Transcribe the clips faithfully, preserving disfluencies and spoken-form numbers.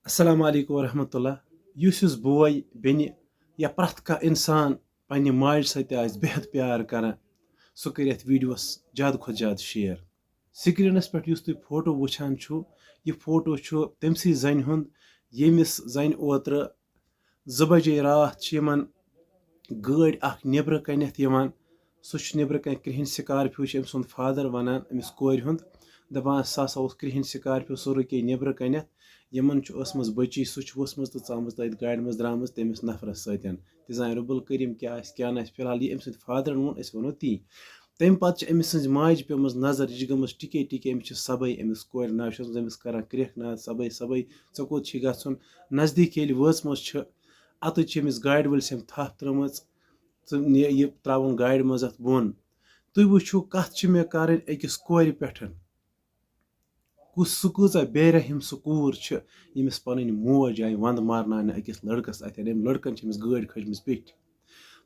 السلام علیکم ورحمۃ اللہ۔ یُس یُس بوے، بیٚنہِ یا پرٛٮ۪تھ کانٛہہ اِنسان پننہِ ماجہِ سۭتۍ آسہِ بے حد پیار کران، سُہ کٔرِتھ ویڈیوس زیادٕ کھۄتہٕ زیادٕ شیئر۔ سکرینس پٮ۪ٹھ یُس تُہۍ فوٹو وٕچھان چھِو، یہِ فوٹو چھُ تٔمۍ سٕے زنہِ ہُنٛد، ییٚمِس زنہِ اوترٕ زٕ بجے راتھ چھِ یِمن گٲڑۍ اکھ نیبرٕ کنٮ۪تھ یِوان۔ سُہ چھُ نیبرٕ کنہِ کرٛہِنۍ سکارپیو چھُ أمۍ سُنٛد فادر ونان أمِس کورِ ہُنٛد، دپان سُہ ہسا اوس کرٛہِنۍ سکارپیو، سُہ رُکے نیبرٕ کنٮ۪تھ۔ یِمن چھُ ٲسمٕژ بٔچی، سُہ چھُ ؤژھمٕژ تہٕ ژامٕژ تٔتھۍ گاڑِ منٛز، درٛامٕژ تٔمِس نفرس سۭتۍ۔ تہِ زانہِ رۄب الکریم کیٛاہ آسہِ، کیٛاہ نہٕ آسہِ۔ فی الحال یہِ أمۍ سٕنٛدِ فادرن ووٚن، أسۍ وَنو تی۔ تَمہِ پتہٕ چھِ أمِس سٕنٛزِ ماجہِ پیٚمٕژ نظر، یہِ چھِ گٔمٕژ ٹِکے ٹِکے، أمِس چھِ سبٲے أمِس کورِ ناو، چھِ ٲسمٕژ أمِس کران کرٛیکھ، نہ سبٲے سبٲے، ژےٚ کوٚت چھُے گژھُن؟ نزدیٖک ییٚلہِ وٲژمٕژ چھِ، اَتٮ۪تھ چھِ أمِس گاڑِ وٲلۍ سٕنٛدۍ تھپھ ترٲومٕژ، ژٕ نہِ یہِ ترٛاوُن گاڑِ منٛز اَتھ بۄن۔ تُہۍ وٕچھِو، کَتھ چھِ مےٚ کَرٕنۍ أکِس کورِ پٮ۪ٹھ۔ کُس، سُہ کۭژاہ بے رحم سُہ کوٗر چھِ، ییٚمِس پَنٕنۍ موج آیہِ وَندٕ مارناونہِ أکِس لٔڑکَس اَتھٮ۪ن۔ أمۍ لٔڑکَن چھِ أمِس گٲڑۍ کھٲجمٕژ پیٚٹھۍ۔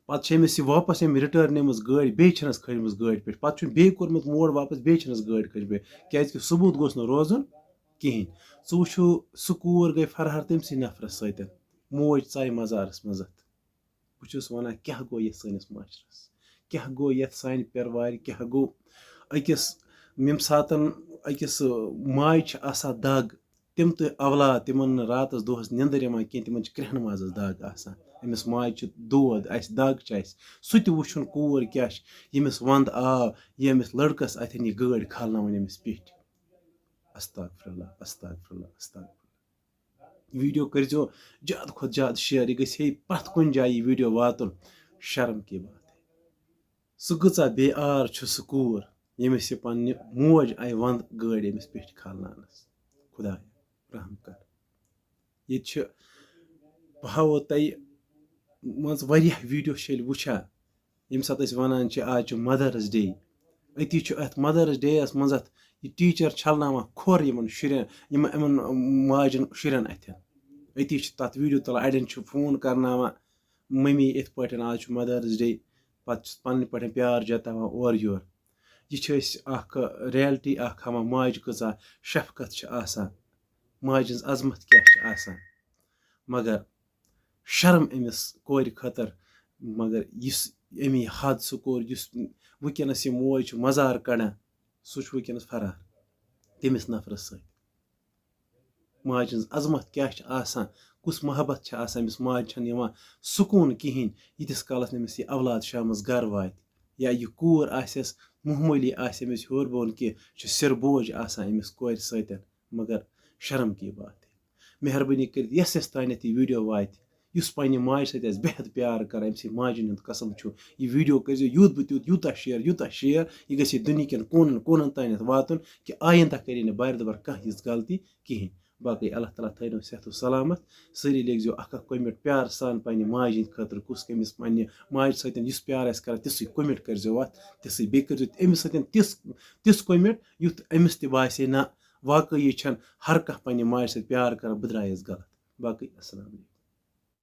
پَتہٕ چھِ أمِس یہِ واپَس أمۍ رِٹٲرٕن نِمٕژ گٲڑۍ، بیٚیہِ چھِنَس کھٲجمٕژ گٲڑۍ پیٚٹھۍ۔ پَتہٕ چھُ بیٚیہِ کوٚرمُت موڑ واپَس، بیٚیہِ چھِنَس گٲڑۍ کھٲجمٕژ۔ کیٛازِکہِ ثبوٗت گوٚژھ نہٕ روزُن کِہیٖنۍ۔ ژٕ وٕچھِو، سُہ کوٗر گٔے فرار تٔمۍ سٕے نفرَس سۭتۍ۔ موج ژایہِ مزارَس منٛز اَتھ۔ بہٕ چھُس وَنان، کیٛاہ گوٚو یَتھ سٲنِس معاشرَس؟ کیٛاہ گوٚو یَتھ سانہِ پیروارِ؟ کیٛاہ گوٚو أکِس، ییٚمہِ ساتَن أکِس، ماجہِ چھِ آسان دَگ، تِم تہِ اولاد، تِمَن نہٕ راتَس دۄہَس نیٚنٛدٕر یِوان کینٛہہ، تِمَن چھِ کرٛٮ۪ہنہٕ مازَس دَگ آسان۔ أمِس ماجہِ چھِ دود، اَسہِ دَگ چھِ اَسہِ۔ سُہ تہِ وٕچھُن کوٗر کیٛاہ چھِ، ییٚمِس وَندٕ آو، ییٚمِس لٔڑکَس اَتھٮ۪ن یہِ گٲڑۍ کھالناوٕنۍ أمِس پیٚٹھۍ۔ استغفر اللہ، استغفر اللہ، استغفر اللہ۔ ویڈیو کٔرۍزیو زیادٕ کھۄتہٕ زیادٕ شیئر، یہِ گژھِ ہے پرٛٮ۪تھ کُنہِ جایہِ یہِ ویڈیو واتُن۔ شرم کی بات ہے۔ سُہ کۭژاہ بے عار چھُ سُہ کوٗر، ییٚمِس یہِ پننہِ موج آیہِ وَندٕ گٲڑۍ أمِس پیٚٹھۍ کھالناونَس۔ خدایا، رحم کر۔ ییٚتہِ چھِ، بہٕ ہاوو تۄہہِ، مان ژٕ، واریاہ ویڈیو چھِ ییٚلہِ وٕچھان، ییٚمہِ ساتہٕ أسۍ وَنان چھِ، آز چھُ مَدٲرٕس ڈے، أتی چھُ اَتھ مَدٲرٕس ڈے یَس منٛز اَتھ یہِ ٹیٖچَر چھَلناوان کھۄر یِمَن شُرٮ۪ن، یِم، یِمَن ماجَن شُرٮ۪ن اَتھٮ۪ن۔ أتی چھِ تَتھ ویڈیو تُلان، اَڑٮ۪ن چھُ فون کَرناوان، مٔمی، یِتھ پٲٹھۍ آز چھُ مَدٲرٕس ڈے، پَتہٕ چھُس پَنٕنۍ پٲٹھۍ پیار جَتاوان اورٕ یورٕ۔ یہِ چھِ أسۍ اَکھ ریلٹی اَکھ ہاوان، ماجہِ کۭژاہ شفقت چھِ آسان، ماجہِ ہٕنٛز عظمت کیٛاہ چھِ آسان۔ مگر شرم أمِس کورِ خٲطرٕ، مگر یُس أمۍ یہِ حادثہٕ کوٚر، یُس وٕنکیٚنَس یہِ موج چھِ مزار کڑان، سُہ چھُ وٕنکیٚنَس فرار تٔمِس نفرَس سۭتۍ۔ ماجہِ ہٕنٛز عظمت کیٛاہ چھِ آسان، کُس محبت چھِ آسان، أمِس ماجہِ چھَنہٕ یِوان سکوٗن کِہیٖنۍ، ییٖتِس کالَس نہٕ أمِس یہِ اولاد شامَس گَرٕ واتہِ، یا یہِ کوٗر آسٮ۪س، معموٗلی آسہِ أمِس ہیوٚر بۄن کینٛہہ، چھُ سِر بوج آسان أمِس کورِ سۭتۍ۔ مگر شرم کی بات ہے۔ مہربٲنی کٔرِتھ یَس یَس تانٮ۪تھ یہِ ویڈیو واتہِ، یُس پننہِ ماجہِ سۭتۍ آسہِ بے حد پیار کران، أمۍ سٕنٛدِ ماجہِ ہُنٛد قسم چھُ، یہِ ویڈیو کٔرۍزیو یوٗت بہٕ تیوٗت، یوٗتاہ شیئر، یوٗتاہ شیئر، یہِ گژھِ دُنہِکٮ۪ن کوٗنن کوٗنن تانٮ۪تھ واتُن، کہِ آیندہ کرِ نہٕ بارِ دُبار کانٛہہ یِژھ غلطی کِہیٖنۍ۔ باقٕے اللہ تعالیٰ تھٲینو صحت و سلامت۔ سٲری لیکھزیو اکھ اکھ comment پیار سان پننہِ ماجہِ ہِنٛدِ خٲطرٕ، کُس کٔمِس پننہِ ماجہِ سۭتۍ یُس پیار آسہِ کران، تِژھٕے comment کٔرۍزیو اَتھ، تِژھٕے۔ بیٚیہِ کٔرۍزیو أمِس سۭتۍ تِژھ، تِژھ comment، یُتھ أمِس تہِ باسہِ ہے، نہ، واقعی چھَنہٕ ہر کانٛہہ پننہِ ماجہِ سۭتۍ پیار کران، بہٕ درٛایس غلط۔ باقٕے السلام علیکم۔